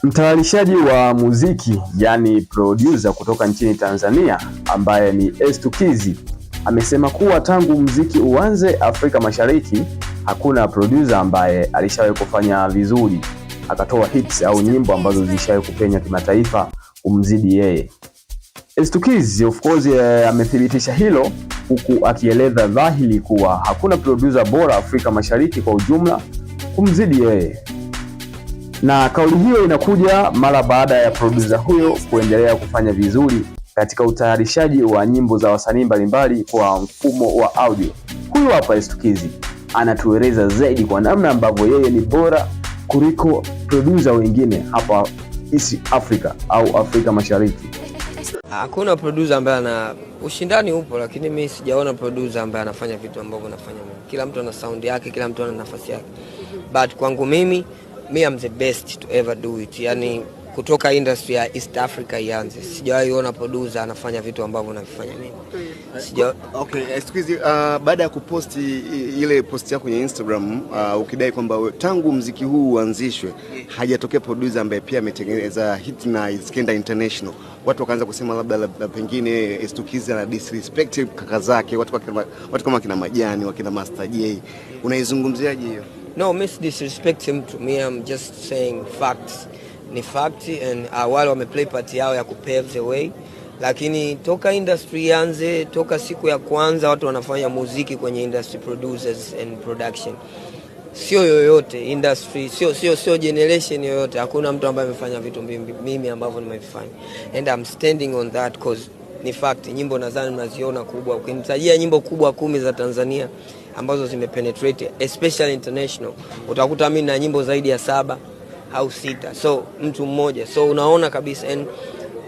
Mtayarishaji wa muziki, yani producer, kutoka nchini Tanzania ambaye ni S2kizzy amesema kuwa tangu muziki uanze Afrika Mashariki hakuna producer ambaye alishawahi kufanya vizuri akatoa hits au nyimbo ambazo zilishawahi kupenya kimataifa kumzidi yeye. S2kizzy, of course, amethibitisha hilo huku akieleza dhahiri kuwa hakuna producer bora Afrika Mashariki kwa ujumla kumzidi yeye, na kauli hiyo inakuja mara baada ya producer huyo kuendelea kufanya vizuri katika utayarishaji wa nyimbo za wasanii mbalimbali kwa mfumo wa audio. Huyu hapa S2kizzy anatueleza zaidi kwa namna ambavyo yeye ni bora kuliko producer wengine hapa East Africa au Afrika Mashariki. Hakuna producer ambaye ana ushindani upo, lakini mi sijaona producer ambaye anafanya vitu ambavyo nafanya mimi. Kila mtu ana sound yake, kila mtu ana nafasi yake, but kwangu mimi, me I'm the best to ever do it. Yani kutoka industry ya East Africa ianze, sijawahi ona producer anafanya vitu ambavyo navifanya mimi. Sija. Okay, S2kizzy, baada ya kuposti ile post yako kwenye Instagram ukidai kwamba tangu mziki huu uanzishwe hajatokea producer ambaye pia ametengeneza hit na zikaenda international, watu wakaanza kusema labda pengine S2kizzy ana disrespect kaka zake, watu kama kina Majani, wakina Master J. Unaizungumziaje hiyo? No, mi si disrespect mtu. Me, I'm just saying facts. Ni fact and wale wameplay part yao ya kupave the way, lakini toka industry ianze, toka siku ya kwanza watu wanafanya muziki kwenye industry, producers and production, sio yoyote industry, sio generation yoyote, hakuna mtu ambaye amefanya vitu mimi ambavyo nimevifanya, and I'm standing on that 'cause ni fact. Nyimbo nadhani mnaziona kubwa, ukinitajia nyimbo kubwa 10 za Tanzania ambazo zimepenetrate especially international, utakuta mimi na nyimbo zaidi ya saba au sita, so mtu mmoja, so unaona kabisa. And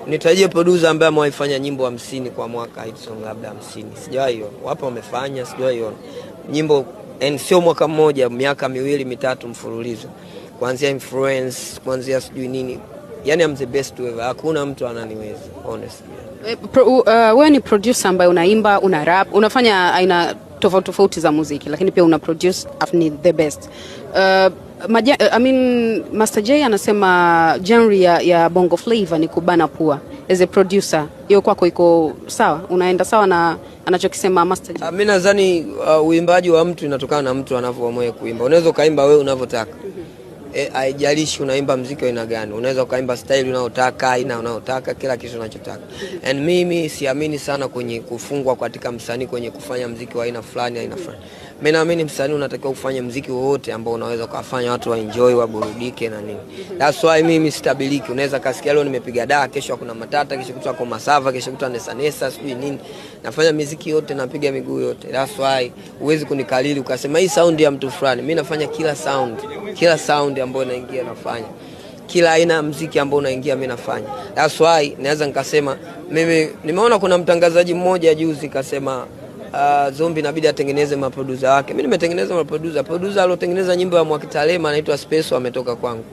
nitajie producer ambaye amewahi fanya nyimbo 50 kwa mwaka, hit song labda 50, sijawahi iona. Wapo wamefanya, sijawahi ona nyimbo, and sio mwaka mmoja, miaka miwili mitatu mfululizo, kuanzia Influence, kuanzia sijui nini, yani I'm the best to ever, hakuna mtu ananiweza, honestly. Wewe ni producer ambaye unaimba, una rap, unafanya aina tofauti tofauti za muziki, lakini pia una produce afu ni the best. I mean, Master J anasema genre ya Bongo Flava ni kubana pua. As a producer, hiyo kwako iko sawa? Unaenda sawa na anachokisema Master J? Mi nadhani uimbaji wa mtu inatokana na mtu anavyoamua kuimba. Unaweza ukaimba wewe unavyotaka, haijalishi unaimba mziki wa aina gani, unaweza ukaimba style unayotaka, aina unayotaka, kila kitu unachotaka. And mimi siamini sana kwenye kufungwa katika msanii kwenye kufanya mziki wa aina fulani, aina fulani. Mimi naamini msanii unatakiwa kufanya mziki wowote ambao unaweza ukafanya watu wa enjoy, waburudike na nini. That's why mimi sitabiriki. Unaweza kasikia leo nimepiga daa, kesho kuna matata, kesho kutwa kwa masava, kesho kutwa nesa nesa, sijui nini. Nafanya miziki yote, napiga miguu yote. That's why huwezi kunikalili ukasema hii sound ya mtu fulani. Mimi nafanya kila sound, kila sound ambayo inaingia nafanya, kila aina ya mziki ambao unaingia mimi nafanya. That's why naweza nikasema mimi nimeona kuna mtangazaji mmoja juzi kasema Zombi inabidi atengeneze maproducer wake. Mimi nimetengeneza maproducer. Producer aliotengeneza nyimbo ya Mwakitalema anaitwa Speso ametoka kwangu.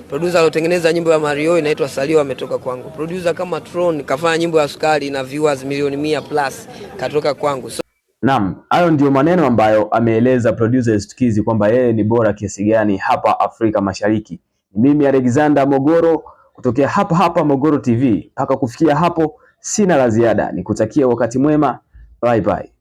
Producer aliotengeneza nyimbo ya Mario inaitwa Salio ametoka kwangu. Producer kama Tron kafanya nyimbo ya Sukari na viewers milioni 100 plus katoka kwangu. So, Naam, hayo ndiyo maneno ambayo ameeleza producer S2kizzy kwamba yeye ni bora kiasi gani hapa Afrika Mashariki. Mimi Alexander Mogoro kutokea hapa hapa Mogoro TV. Mpaka kufikia hapo sina la ziada, nikutakia wakati mwema. Bye bye.